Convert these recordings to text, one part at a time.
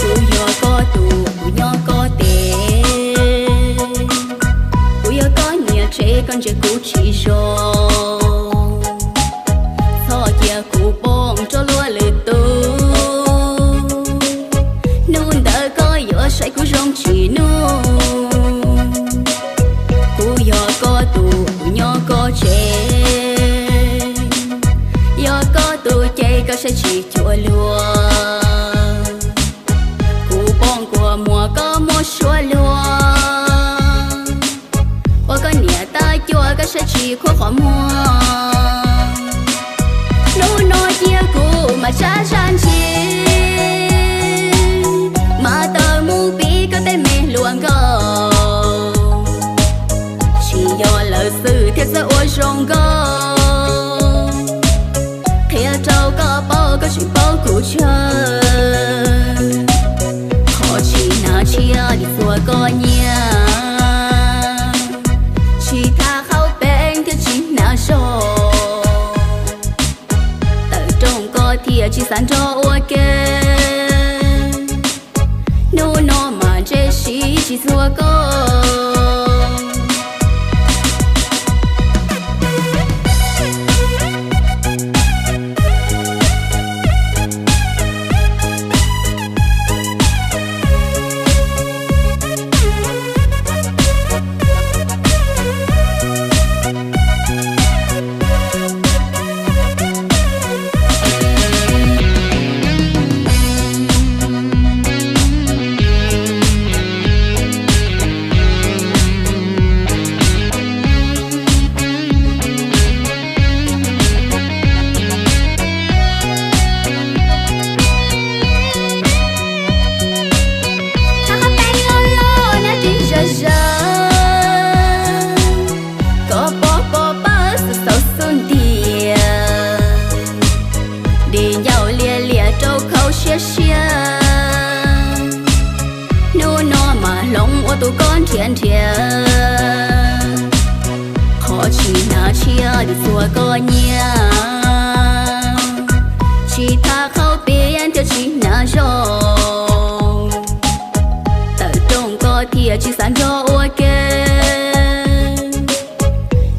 Kuv yog koj tus, kuv nyob koj tes. Kuv yog koj niam tsev, koj ntsia kuv tsis zoo. Txhob cia kuv poob rau luag lwm tus, hnub ntawd koj yuav saib kuv zoo tsis nug. Kuv yog koj tus, kuv nyob koj tsev. Yog koj tus ces koj saib tsis cuag luag. Kuv poob kua muag koj muab suab luag, ua koj niam tab cuaj koj saib tsis khuab qhov muag. Hnub no cia kuv mas tsab zaj ntsis, mas tawm mus pib koj tej me hluas nkauj. Tsis yog lawv xwb thiaj txawj ua zoo nkauj, qhia rau koj paub koj tsis paub kuv tsawg. Qhov tsis hnav tshiab li txhua koj nyiaj, tsis tham qhau peev thiab tsis hnav zog. Tawm rooj koj thiaj tsis xav nrog ua ke, hnub no mas ntsej siv tsis txhua koj. Thaj qab teeb loj loj nab ris zawg zawg, koj pov pov pawg xwb xauv xub ntiag, di ncauj liab liab rau khau siab siab. Hnub no mas hloov ua tus koj nrhiav nrhiav, qhov tsis hnav tshiab li txhua koj nyiaj, tsis tham qhau peev thiab tsis hnav zog. Tawm rooj koj thiaj tsis xav nrog ua ke,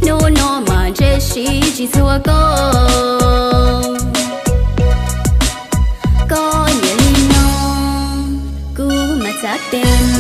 hnub no mas ntsej siv tsis txhua koj. Koj nyiam li no, kuv mas txav tes